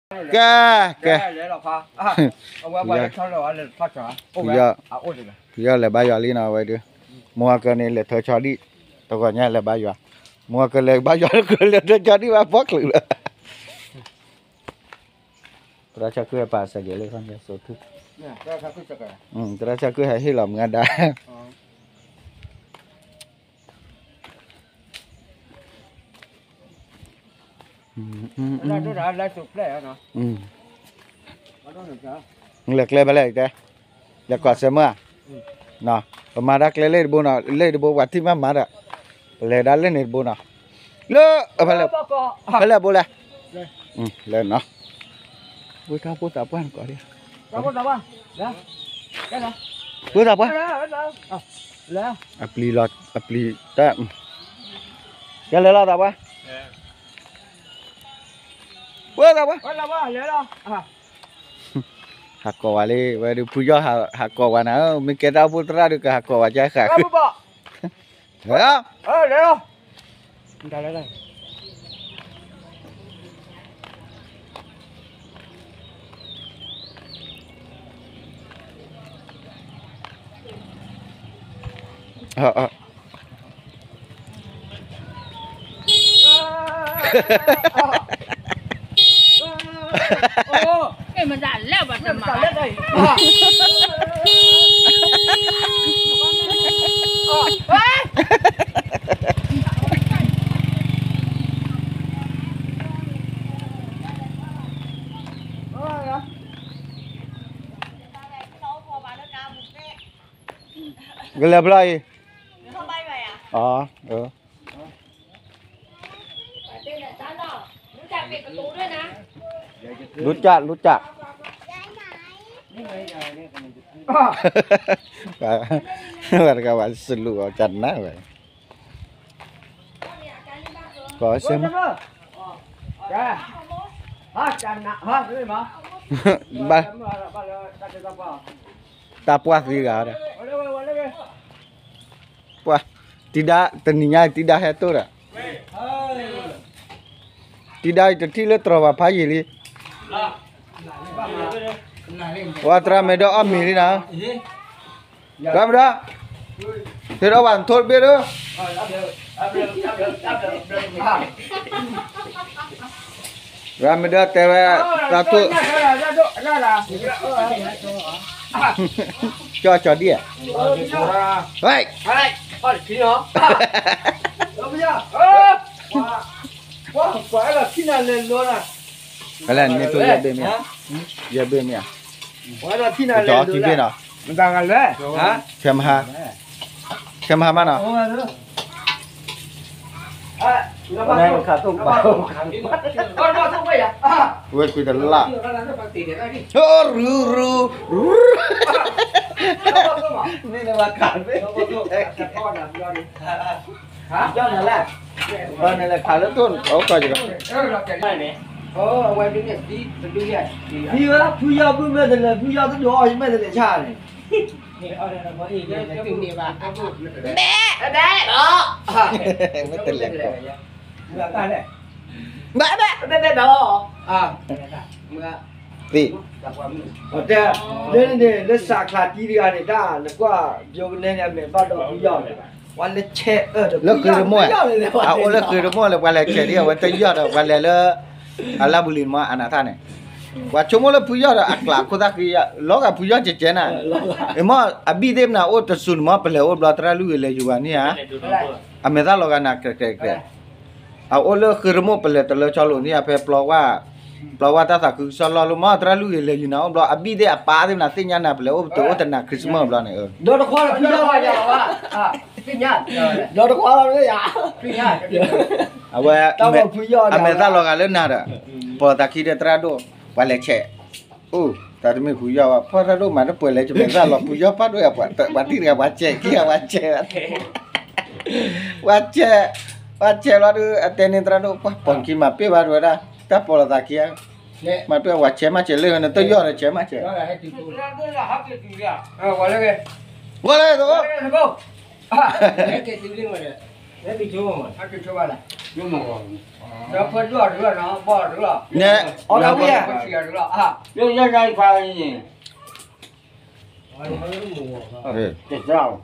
ကဲ, ကဲ, ဖုယီၢ်လဲၤဘါယွၤလံနီၤ အဝဲဒုး, မိၢ်အကၢန့ၣ်လဲၤထၢဆီဒံၣ်, တဂီၤညါလဲၤဘါယွၤ, မိၢ်အကၢလဲၤဘါယွၤ လဲၤထၢဆီဒံၣ်ဘၣ်ဖီၣ်ချုးလၢ သရၣ်ဆၢခုဟဲပာ်စဲးကဲၤလၢခီၣ်ညါစိထူ, သရၣ်ဆၢခုဟဲဟ့ၣ်လီၤမုၢ်အဒါ လဲၤကျဲဖဲလဲၣ်တဲ, လဲၤကွၢ်စဲမုၢ်ဧါ, ပမၤဒၣ်ကျဲလၢတဘိနီၤ လၢတဘိပှၤထံၣ်မးမၤဒီး, ပလဲၤဒၣ်လၢန့ၣ်တဘိနီၤ, လၢ, ဖဲလဲၣ်ဘိလဲၣ်, လဲၤနီၤ, ဝဲထီၣ်ဖိသးပှၢ်နကိးဒံး, ဖိသးပှၢ်, အပျံၤလီၤ အပျံၤတၢ်, ကဲလဲၤလီၤသးပှၢ်, ဖိသးပှၢ် ဟးကိးဝဲလံ ဝဲဒုးဖုယီၢ်ဟးကိးဝဲနၤ, မ့ၢ်ကဲတၢ်အိၣ်ဖှိၣ်သရၣ်ဒုးကဟးကိးဝဲကဲဃာ်, လဲၤလီၤ, လဲၤလီၤ, ကလဲၤဖျီအံၤ, အ, လူၤကၢ် လူၤကၢ်, ဝဲတဂၤဝဲစလူးအီၤကနၣ်ဝဲ, ကိးစဲမုၢ်, ဘၣ်, တၢ်ပှၢ်သံဂၤဒီး, ပှၢ်, တံၤဒါ တနံၤညါအံၤတံၤဒါဟဲတိၢ်ဒီး, တံၤဒါအံၤတထံၣ်လၢတြီၤဘၣ်ဖးယံာ်လံ, ဝဲသရၣ်မဲာ်ဒီးအီၣ်မ့ၤလံနၤ, သရၣ်မဲာ်ဒီး, ဟ့ၣ်ဒီးဝဲနထိၣ်တဘ့ၣ်ဒီး ရၤမ့ၢ်ဒီးတဲဝဲ, သးထူၣ်, ကၠီကၠီဒံၣ်ဧါ, ဟဲ, ဖဲလဲၣ်န့ၣ်တိၢ်ယဲၢ်ဘ့ၣ်မ့ၢ်ဧါ, ယဲၢ်ဘ့ၣ်မ့ၢ်ဧါ, ကၠီထံဘ့ၣ်နီၤ, ခဲမဟါ, ခဲမဟါမးနီၤ ဝဲကွံာ်တလၢ်, ရူ ရူ, န့ၣ်နဝဲခးသ့, န့ၣ်လဲၤခးလၢတိၢ်အိၣ်ကီၢ်ကီၢ်, ဖုယီၢ်ဘုမဲာ်တလဲၤ ဖုယီၢ်ကဒိးအီၣ်ယမဲာ်တလဲၤဆါန့ၣ်, ဘဲ, ဘဲ, မ့ၢ်တလဲၤကီး, ဘဲ, ဘဲ, ဘဲ, ဘဲ, ဘဲ, သ့, တဲ, လၢန့ၣ် လၢစးချးတံၢ်တဂၤန့ၣ် တၢ်နကွၢ် ယိကနဲန့ၣ် အမဲာ်ဘၣ်ဒီးဖုယီၢ်န့ၣ်, ပှၤလဲၤဆဲးအၢဒီး လၢဃ့တမိၢ်, အအိၣ်လၢဃ့တမိၢ်လၢပှၤလဲၤဆဲးဒ်အဝဲတယီၢ်ဒီး ပှၤလဲၤလၢ အလၢပူၤလံၤမးအနးထၣ်န့ၣ်, ပှၤဆိကမိၣ်လၢဖုယီၢ်ဒီးအကျးခိၣ်သၣ်ဃံ, လီၤဂာ်ဖုယီၢ်ကဲကဲနၤ, အမ့ၢ်အဘံၣ်သ့ၣ်မနၤအိၣ်တစူၤန့ၣ်မး ပလဲၤအိၣ်ဘျီသရၣ်လုၢ်ဂ့ၤလဲၤယူၤဘၣ်န့ၣ်ဧါ, အမဲာ်သၣ်လီၤဂာ်နၤကြဲးကြဲးကြဲး, အအိၣ်လၢဃ့တမိၢ်ပလဲၤတလၢဆီလိာ်န့ၣ်ဧါ ဖဲပျီဝါ ပျီဝါတၢ်သးခုကစီၣ်လီၢ်လၢမး သရၣ်လုၢ်ဂ့ၤလဲၤယူၤနၤအိၣ်ဘျီ အဘံၣ်သ့ၣ်အပၢ်သ့ၣ်မနၤသ့ၣ်ညါနၤ ပလဲၤအိၣ်ပတုာ်အိၣ်တနၤ Christmas ဘျီန့ၣ်, ဒီးတခွါလီၤဖုယီၢ်, ဒီးတခွါလီၤ, အဝဲ, အမဲာ်သၣ်လီၤဂာ်လၢနၤဒီး, ပီၤသးခံဒီးသရၣ်ဒိၣ်, ပှၤလဲၤဆဲး, အိၣ်, တၢ်တမ့ၢ်ဖုယီၢ်ဘၣ် ဖီၣ်သၣ်ဒိၣ်မးတပှဲၤလဲၤ ယမဲာ်သၣ်လီၤဖုယီၢ်ဖးဒိၣ်ယၤ ပှၤတံၢ်တဂၤပှၤဆဲးခံဂၤပှၤဆဲး ပှၤဆဲး, ပှၤဆဲးလီၤဒီး အတဲန့ၢ်သရၣ်ဒိၣ် ပှၤပိာ်ခံမၤပ့ၢ်ဘၣ်တဝဲဒၣ် တၢ်ပီၤလီၤသးခံဂၤ, မၤပ့ၢ်ပှၤဆဲးမးဆဲးလၢနတယီၢ်ဒီးဆဲးမးဆဲး, ဝဲလဲၣ်, ဝဲလဲၣ်, ဒီးဖဲဒွၣ်တလီၤနီၤ ဘီၣ်တလီၤ, န့ၣ်, အီၣ်တၢ်ဝံၣ်ဧါ, ဖဲဆံးတလီၤ, ယိယိယိဖးန့ၣ်, တစၢ်,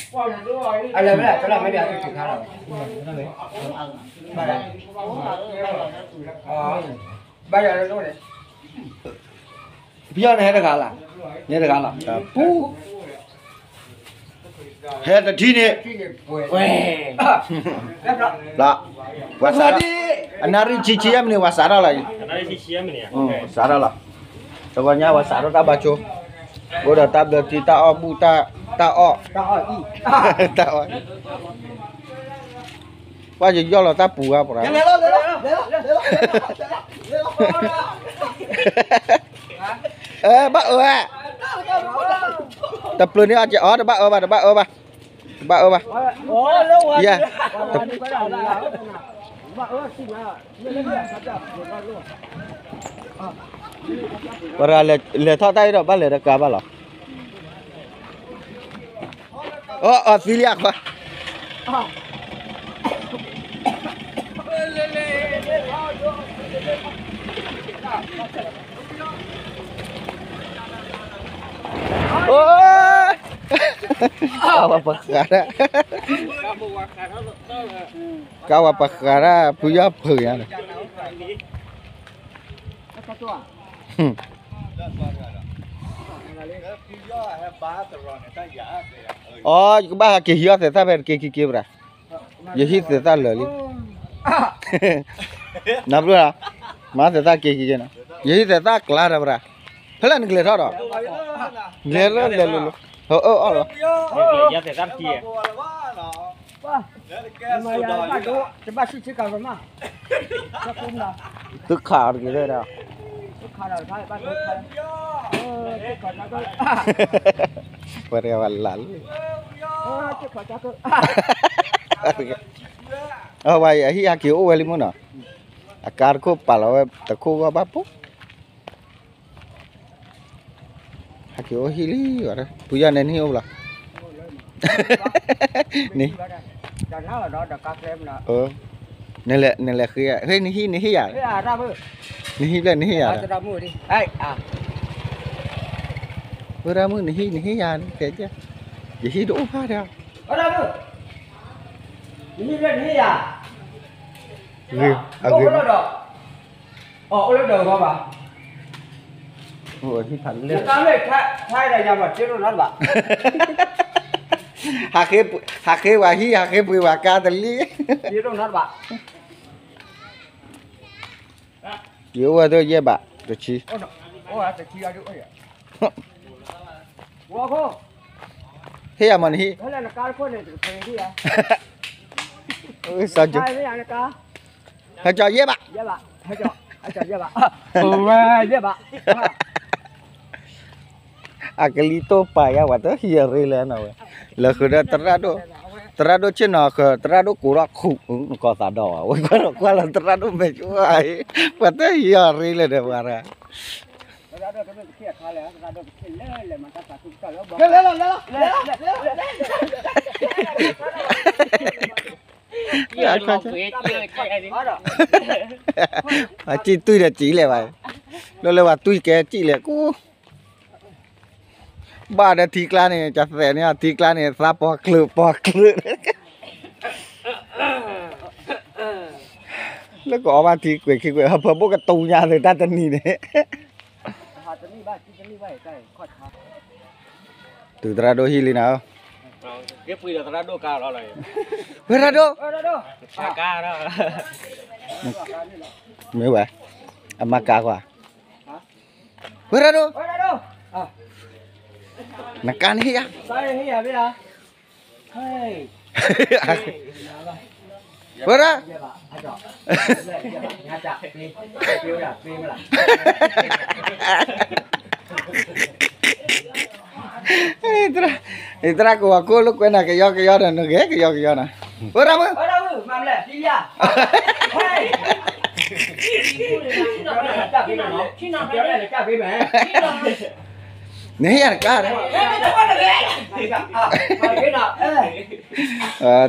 အိၣ်ဒီး, အလဲၤဝဲဒၣ် တလီၤမ့ၢ်ဒၣ်အုၣ်က့ၤခါလီၤ, ဘၣ်ယၤလၢန့ၣ်, ပယီၤန့ၣ်ဟဲတဂၤလီၤ, န့ၣ်တဂၤလီၤ, ပူၤ ဟဲတထံၣ်န့ၣ်, လၢ, ဝၤစး, အနၣ်ရံၣ်ဆံဆံအမနုၤ ဝၤစးထီၣ်လီၤ, စးထီၣ်လီၤ, တဂီၤညါဝၤစးထီၣ်တၢ်ဘါဆိ, အိၣ်ဒီးတၢ်ဘျၢထံ တၢ်အီၣ်ဘူၣ် တၢ်အီၣ်, တၢ်အီၣ်, ပှၤယယီၢ်လီၤတၢ်ပူၤဧါ ပှၤ, ဘၣ်အၢဧါ, တပျၢၤန့ၢ်အီၤကဲအီၤ တဘၣ်အၢဘၣ် တဘၣ်အၢဘၣ် တဘၣ်အၢဘၣ်, ယဲ, ပှၤလဲၤထီၣ်တၢ်အံၤဒီး ဘၣ်လဲၤတကါဘၣ်လီၤ, အီၣ်အီသံလံအခွါ အိ, ကါဝဲပဃးဒၣ်, ကါဝဲပဃးဒၣ် ဖုယီၢ်ဖုးညါန့ၣ်, အီ ယကဘၣ်ဟးက့ၤဟံးအီၣ်သဲးသၣ်ဖဲတက့ၢ်ခံက့ၢ်ပှၤ, ယဟံးသဲးသၣ်လၢာ်လံ, နဘျီ, မၤသဲးသၣ်က့ၤခံက့ၢ်နီၤ, ယဟံးသဲးသၣ်ကျါဒီးပှၤ, ဖဲလဲၣ်နကလဲၤထီၣ်ဒီး, လဲၤလၢလဲၤလိၤလိၤ, အၢအီၣ်လီၤ, တဘၣ်ဆူၣ်ဆ့ကၤမး, သုခးအီၤတက့ၢ်လၢဒီး, ပှၤတဂၤဝဲလၢ်လံ, အဝဲအဟံၣ်ဟဲက့ၤအိၣ်ဝဲလံမုၢ်နီၤ, အကါတခိၣ်ပာ်လီၤဝဲတခိၣ်ဂီၢ်ဘၣ်ပူၤ ဟဲက့ၤအိၣ်ဟံၣ်လံဝဲ, ဖုယီၢ်န့ၣ်နဟံၣ်အိၣ်ဘျီ, နလဲၤ, နလဲၤဃ့, ဟဲ နဟံၣ် နဟံၣ်ယၤ, နဟံၣ်ဘျဲၣ် နဟံၣ်ယၤဒီး, ဝဲဒၣ်မုၢ် နဟံၣ် နဟံၣ်ယၤ, ယဟံၣ်တအိၣ်ဖးဒီး, အဂ့ၤ, အိၣ်လၢဒီးဂီၢ်ဘၣ်, ဟံၣ်ဖးလဲၢ်, ဟးဃ့ဝဲဟံၣ် ဟးဃ့ပှ့ၤဝဲကါတလံ, ယအိၣ်ဝဲဒၣ်ယဲၢ်ဘးတဆံ, ဟ့ၣ်ယၤမးနဟံၣ်, စီၤကၠီ, ဟဲကၠီယဲၢ်ဘး, အကလံၤတိၢ်ပာ်ယါ ပှၤတဟံးအရ့လဲၣ်နီၤဝဲ, လၢဃုာ်ဒီး သရၣ်ဒိၣ်ဆ့ၣ်နီၤဃၢၤ သရၣ်ဒိၣ်ကိးထီၣ်ခူး နကီၢ်သးဒီးဝဲ, ဝဲကွၢ်လီၤကွၢ်လီၤသရၣ်ဒိၣ်မဲာ်ကၠိဧါ, ပှၤတဟံးအရ့လဲၣ်ဒီးပှၤတဂၤ အစံၣ်တွံၢ်ဒီးစံၣ်လဲၣ်ဘၣ်, လၢလၢပှၤတွံၢ်ကဲစံၣ်လဲၣ်ကူ, ဘၣ်ဒီးထံကျါန့ၣ် ကသဲးန့ၣ် ထံကျါန့ၣ် သးပီၤကျၢၢ်ပီၤကျၢၢ်, လၢကအီၣ်ဘၣ်ထံကွဲးခံကွဲး ဖၢဘိၣ်ကတူညါသ့တၢ်တနံၤန့ၣ် တုၤသရၣ်ဒိၣ်ဟံၣ်လံနၤ, ဝဲရၣ်ဒိၣ်, မ့ၢ်ဝဲ, အမၤကါကွၢ်, ဝဲရၣ်ဒိၣ်, နကါန့ၣ်ဟ့ၣ်ယၤ, ဝဲရၣ် သရၣ်ကဝီၤကိၣ်လၢကွဲးနၤကယီကယီဒီး နဂဲၤကယီကယီနၤ, ဝဲရၣ်မုၣ်, သရၣ် နဟ့ၣ်ယၤတကါဒီး,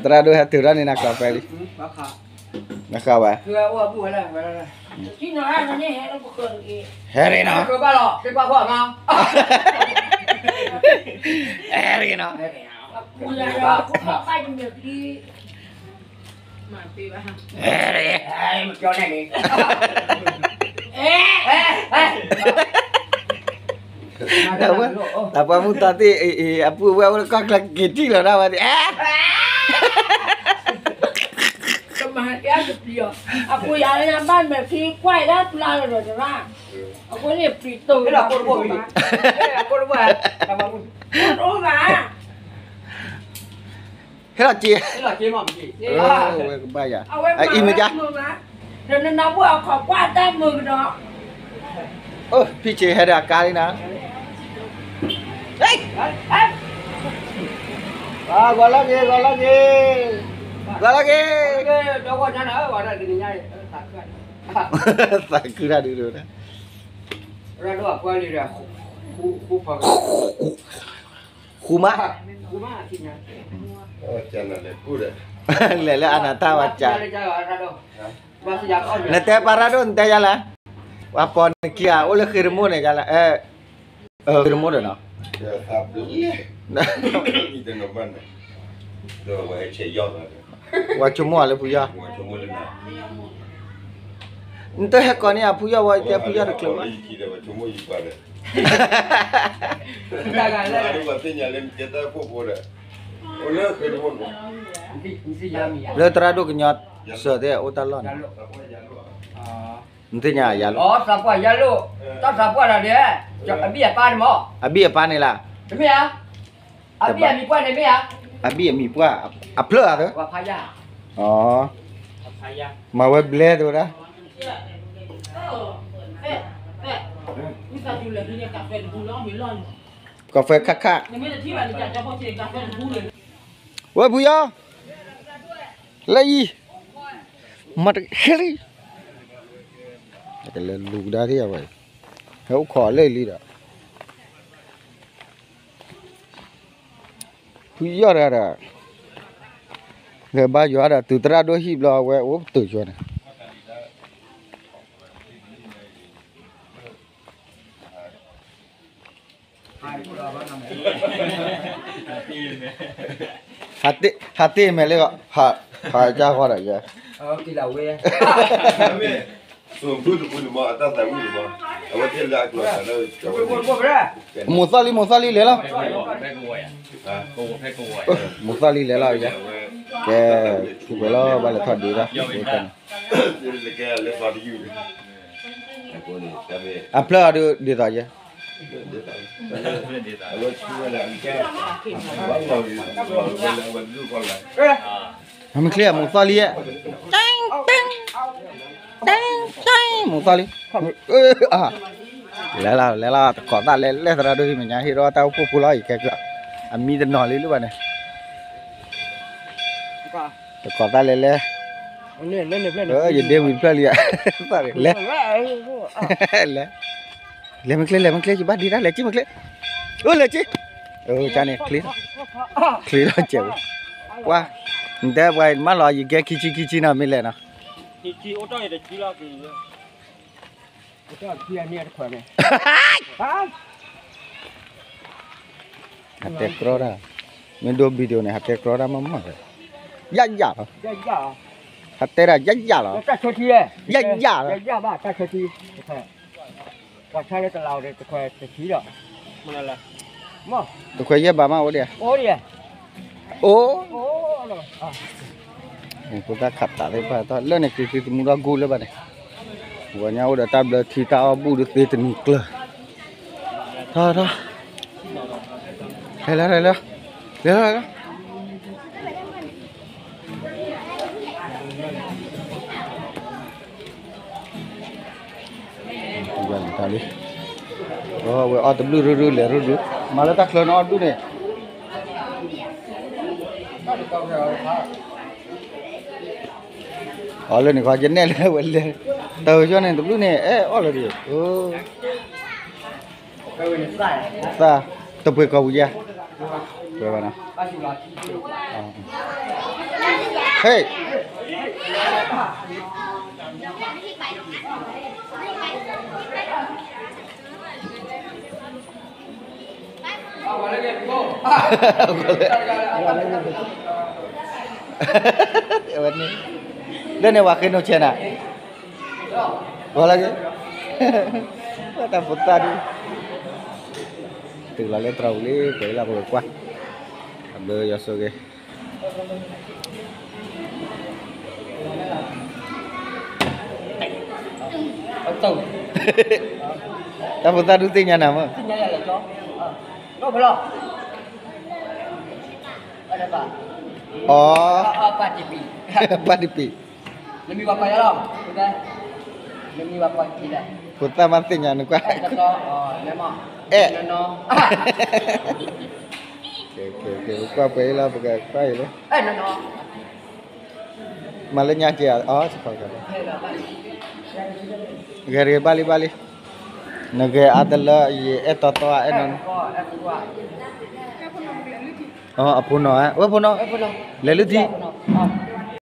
သရၣ်ဒိၣ်ဟဲတုၤထီၣ်န့ၣ် နကျီၤပဲလံ, နဃၣ်ဝဲ, ဟဲရ့နီၤ, ဟဲရ့နီၤ, တၢ်ပှၤမုၢ်သီသ့ၣ် အပုၢ်ဝဲၢ်အိၣ်လၢကီၢ်ချၢက့ၤထံၣ်လီၤဒၣ်ဝဲ, ကမၤဟဲက့ၤအကပျံၤအီၤ, အဃိယၤလၢညါဘၣ်မဲာ်ဖံကွၢ်ဒၣ်ပျၢ်လီၤဒီးတရၣ်, အဃိန့ၣ်ပျံၤတိၢ်, အိၣ်ဘၣ်, ဟဲလီၤက့ၤ, ဝဲကဘၣ်ယၤ, အအံၤမ့ၢ်ကါ, ဒီးနနၢ်ပှၢ်အခီၣ်ကွၢ်တၢ်မုာ်ကဒီး, ဖံဆ့းဟဲဒီးအကါလံနၤ, ဂီၤလၢဂ့ၤ, ဂီၤလၢဂ့ၤ, ဂီၤလၢဂ့ၤ, သးခုတၢ်ဒုးဒိၣ်, ဃူမး, လဲၤလၢအနၢ်တၢ်ဝဲကၢ, နတဲပှၤရၣ်ဒိၣ်နတဲယါလဲၣ်, ပှၤပိာ်နခံဂၤ အိၣ်လၢဃ့တမိၢ်န့ၣ်ယါလဲၣ်, ဃ့တမိၢ်ဒီးနီၤ, ပှၤဆိကမိၣ်လၢဖုယီၢ်, နတဟဲကိးန့ၢ်အဖုယီၢ်ဝဲ တဲဖုယီၢ်တချုးဘၣ် လၢသရၣ်ဒိၣ်ကညီစၢၤသ့ၣ်အိၣ်တၢ်လီၢ်န့ၣ်, နသ့ၣ်ညါယၤလိၣ်, သးပှၢ်ယၤလိၣ်, တၢ်သးပှၢ်လီၤဒီး, အဘံၣ်အပၢ်န့ၣ်မး, အဘံၣ်အပၢ်န့ၣ်လၢ, တမ့ၢ်ဧါ, အဘံၣ်အမံၤပှၢ်န့ၣ်မ့ၢ်ဧါ, အဘံၣ်အမံၤပှၢ်, အဖျၢၣ်ဧါသၢ, မၤဝဲဘျဲသဝဲဒၣ် ကီၢ်ဖဲခါခါ, ဝဲဖုယီၢ်, လၢအံၤ, မၤတဟဲလံ, ကလဲၤလူၤကဒါထံၣ်အဝဲ, ဟဲအိၣ်ခိးလၢလံဒီး, ဖုယီၢ်တဂၤဒီး, လဲၤဘါယွၤဒီး တုၤသရၣ်ဒိၣ်ဟံၣ်ဘျီ အဝဲအိၣ်ပတုာ်ယွၤန့ၣ် ဟးတ့ၢ်မဲာ်လၢ, ဟးကၢ်ဃီဒီးယဲ, မိၢ်သီၣ်လံ မိၢ်သီၣ်လံလဲၤလီၤ, မိၢ်သီၣ်လံလဲၤလီၤယဲ, ကဲ, ထူၣ်ဝဲလီၤ ဘၣ်လဲၤထီၣ်ဒ့ဒၣ်, အဖျၢၣ်အီၤဒ်သိးယဲ မ့ၢ်ချ့မိၢ်သီၣ်လံ, တ့ၢ်, တ့ၢ်, တ့ၢ်, မိၢ်သီၣ်လံ, လဲၤလီၤ လဲၤလီၤ တကိးသၣ်လဲၤလဲၣ် သရၣ်ဒိၣ်ဟံၣ်မဲာ်ညါ ဟ့ၣ်ဒီးတၢ်အိၣ်ဖှိၣ်ဖိလီၤ ယခဲကၢ, အမံတနီၤလံလၢဘၣ်န့ၣ်, တကိးသၣ်လဲၤလဲၣ်, ယဒ့ဝံၤတဖျၢၣ်လံဧါ, လဲၤ လဲၤမ့ၢ်ချ့ လဲၤမ့ၢ်ချ့ ယဘၣ်ဒ့တၢ် လဲၤက့ၤမ့ၢ်ချ့, အိၣ်လဲၤက့ၤ, အၢ ကန့ၣ် ချ့ထီၣ်ကဲးဝဲ, ကွၢ်, နတဲပှၤမၢလီၤ ယကဲခံဆံခံဆံနီၤ မ့ၢ်လဲၣ်နီၤ, ဟးတဲကြီတၢ်, မ့ၢ်ဒိ video န့ၣ် ဟးတဲကြီတၢ်မးမး, ယယလီၤ, ဟးတဲဒၣ်ယယလီၤ, ယယလီၤ, တခွဲးယဲၢ်ဘးမးအိၣ်ဒံး, အိၣ်, ဖိသၣ်ခးသးသ့ၣ်တဖၣ် လၢန့ၣ် က့ၤသုသမူထီၣ်ဂုၢ်လၢဘၣ်န့ၣ်, ပှၤညါအိၣ်ဒီးတၢ်ဘျၢထံတၢ်အီၣ်ဘူၣ်ဒုးသ့တနံၤကျၢၤ, ထီၣ်ထီၣ်, လဲၤလီၤလဲၤလီၤ, လဲၤလီၤလဲၤလီၤ တၢ်လံ, အဝဲအီၣ်တဘျုးရုၢ်ရုၢ်လဲၤရုၢ်ရုၢ်, မၤလၢတၢ်ချၢန့ၣ်အီၣ်တဘျုးန့ၣ်, အီၣ်လၢန့ၣ်ခီ ယနဲၣ်လၢဝဲလဲၤ, တၢ်ကၠီန့ၣ်တဘျုးန့ၣ် အဲၣ်အီၣ်လၢဒံး, သၣ်, တပှ့ၤကီၢ်ပူၤယါ, ပှဲၤဘၣ်နီၤ, ဟ့ၣ် ဝဲန့ၣ်, လၢန့ၣ်ဝဲဃ့နိဆဲနၤ, ဝဲလၢက့ၤ, တၢ်ဖိသၣ်ဒုး, တုၤလီၤလၢသရၣ်ပူၤလံ ပှဲၤလီၤပကကွၢ်, အဘျုးယွၤဆိၣ်ဂ့ၤ တၢ်ဖိသၣ်ဒုးသ့ၣ်ညါနၤမ့ၢ်, အီ, ပၢ်တံပံၤ, ဖိသၣ်မးသ့ၣ်ညါနကွၢ်, အဲၣ်, ကွၢ်ပှဲၤအံၤလီၤ ပကကွၢ်အံၤလၢ မၤလၢညါက့ၤအီၤ, ဂဲၤတဂ့ၤ ဘၣ်လံဘၣ်လံ, နဂဲၤအါတလၢ ယအဲၣ်တီတီအဲၣ်နီၤ, အဖိနီၤ, ဝဲဖိနီၤ, လဲၤလုၢ်ထံ,